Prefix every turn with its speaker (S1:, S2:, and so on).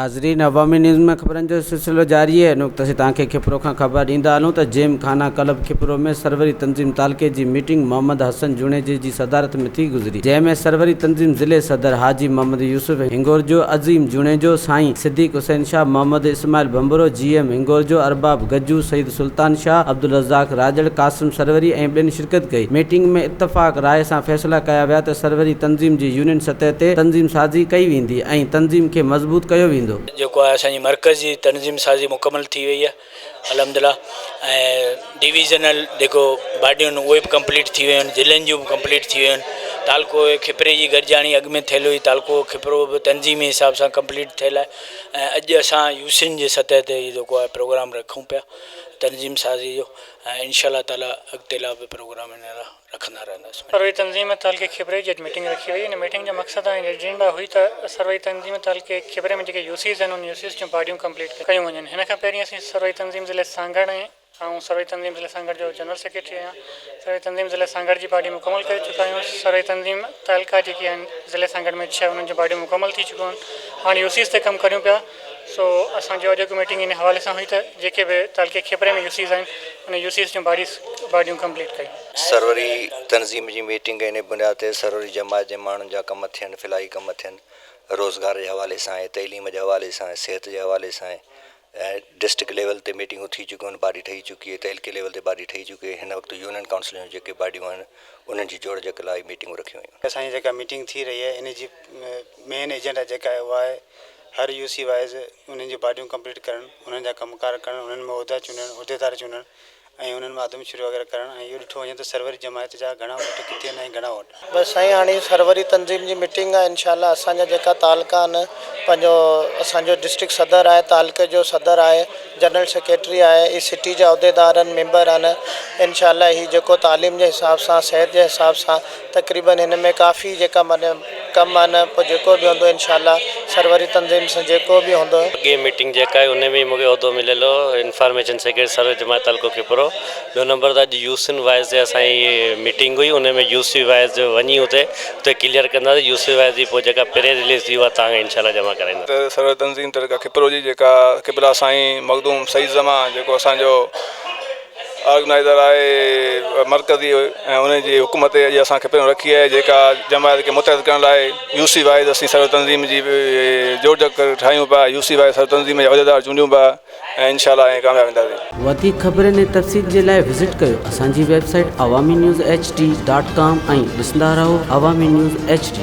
S1: ناظرين عوامي نيوز ۾ خبرن جو سلسلو جاري آهي ان وقت اسين توهان کي کپرو کان خبر ڏيندا هلون ته جيم خانه ڪلب کپرو ۾ سروري تنظيم تعلقي جي ميٽنگ محمد حسن جوڻيجي جي صدارت ۾ ٿي گذري جنهن ۾ سروري تنظيم ضلعي صدر حاجي محمد يوسف هنگورجو، عظيم جوڻيجو، سائين صديق حسين شاهه، محمد اسماعيل ڀنڀرو، جي ايم هنگورجو، ارباب گجو، سيد سلطان شاهه، عبدالرزاق راڄڙ، قاسم سروري ۽ ٻين شرڪت ڪئي. ميٽنگ ۾ اتفاق راء سان فيصلا ڪيا ويا ته سروري تنظيم جي يونين سطح تي تنظيم سازي ڪئي ويندي ۽ تنظيم کي مضبوط ڪيو ويندو.
S2: جيڪو آهي اسان جي مرڪزي تنظيم سازي مڪمل ٿي وئي آهي الحمدلله ۽ ڊويزنل جيڪو باڊيون آهن اهي به ڪمپليٽ ٿي ويون آهن ضلعن جون به ڪمپليٽ ٿي ويون آهن تعلقو کپري جي گڏجاڻي اڳ ۾ ٿيل هئي تعلقو کپرو به تنظيمي حساب سان ڪمپليٽ ٿيل آهي ۽ اڄ اسان يوسين جي سطح تي هي جيڪو آهي پروگرام رکون پيا تنظيم سازي جو ۽ انشاء الله تعالي اڳتي لاء به پروگرام ان لاء رکندا رهنداسين.
S3: سروي تنظيم تعلقي کپري جي اڄ ميٽنگ رکي وئي ان ميٽنگ جو مقصد ۽ ايجنڊا هئي ته سروي تنظيم تعلقي کپري ۾ جيڪي يوسيز آهن ان يوسيز جون باڊيون ڪمپليٽ ڪيون وڃن هن کان پهرين اسين سروي تنظيم ضلعي سانگهڙ ۽ آئون سروي تنظيم ضلعي سانگهڙ جو جنرل سيڪريٽري آهيان سروي تنظيم ضلعي سانگهڙ جي باڊي مڪمل ڪري چڪا آهيون سروي تنظيم تعلقا جيڪي آهن ضلعي سانگهڙ ۾ ڇهه انهن جون باڊيون مڪمل ٿي چڪيون آهن هاڻي يوسيز تي ڪم ڪريون پيا سو اسان جو اڄوڪي ميٽنگ ان حوالي سان هئي ته جيڪي به تعلقي کيپري ۾ يوسيز آهن ان يوسيز جون باڊيز باڊيون ڪمپليٽ ڪيون.
S4: سروري تنظيم جي ميٽنگ ان بنياد تي سروري جماعت جي ماڻهن جا ڪم ٿين، فلاحي ڪم ٿين، روزگار جي حوالي سان ۽ تعليم جي حوالي سان ۽ صحت جي حوالي سان ۽ ڊسٽرڪٽ ليول تي ميٽنگون ٿي چڪيون آهن، باڊي ٺهي چڪي آهي، تعلقي ليول تي باڊي ٺهي چڪي آهي، هن وقت يونين ڪائونسلن جون جيڪي باڊيون آهن انهن جي جوڙجڪ لاء ميٽنگون رکيون ويون.
S5: اسان جي جيڪا ميٽنگ ٿي رهي آهي ان جي مين ايجنڊا جيڪا آهي اها آهي هر يو سي وائيز انهن جون باڊيون ڪمپليٽ ڪرڻ، انهن جا ڪم ڪار ڪرڻ، انهن ۾ عهدا چونڊڻ، عهديدار چونڊڻ ۽ انهن ۾ آدمشماري وغيره ڪرڻ ۽ اهو ڏٺو وڃي ته سروري جماعت جا گهڻا ووٽ ڪٿي آهن ۽ گهڻا ووٽ.
S6: بس سائين هاڻي سروري تنظيم جي ميٽنگ آهي انشاء الله اسان جا جيڪا تعلقا آهن پنهنجو اسان جو ڊسٽرڪٽ صدر آهي تعلقي جو صدر آهي جنرل سيڪريٽري آهي هي سٽي جا عهديدار آهن ميمبر آهن انشاء الله هي جيڪو تعليم جي حساب سان صحت جي حساب سان تقريبن هن ۾ ڪافي جيڪا معني ڪم آهن پوء جيڪو به هوندو انشاء الله سروري تنظيم سان جيڪو به هوندو.
S7: اڳئين ميٽنگ جيڪا آهي ان ۾ مون کي عهدو مليل هو انفارميشن سيڪريٽري سروري جماعت تعلقو کپرو ٻيو نمبر ته اڄ يوسين وائيز تي اسان جي ميٽنگ هئي ان ۾ يوسي وائيز وڃي اتي اتي ڪليئر ڪنداسين يوسي وائيز جي پوء جيڪا پريس رليز ٿي اها توهان کي انشاء الله جمع ڪرائينداسين.
S8: ته سروري تنظيم تعلقه کپرو جي جيڪا قبلا سائين مخدوم سعيد زمان جيڪو اسان جو آرگنائيزر آهي مرڪزي ۽ ان جي حڪم تي اڄ اسان کي پهريون رکي آهي جيڪا جماعت کي متحد ڪرڻ لاء يو سي وائيز اسين سر تنظيم جي جوڙجڪ ٺاهيون پيا يو سي وائيز سر تنظيم جا عهديدار چونڊيون پيا ۽ انشاء الله ائين ڪامياب وينداسين.
S1: وڌيڪ خبرن ۽ تفصيل جي لاء وزٽ ڪيو اسان جي website Awami news H D dot com ۽ ڏسندا رهو عوامي نيوز ايڇ ڊي.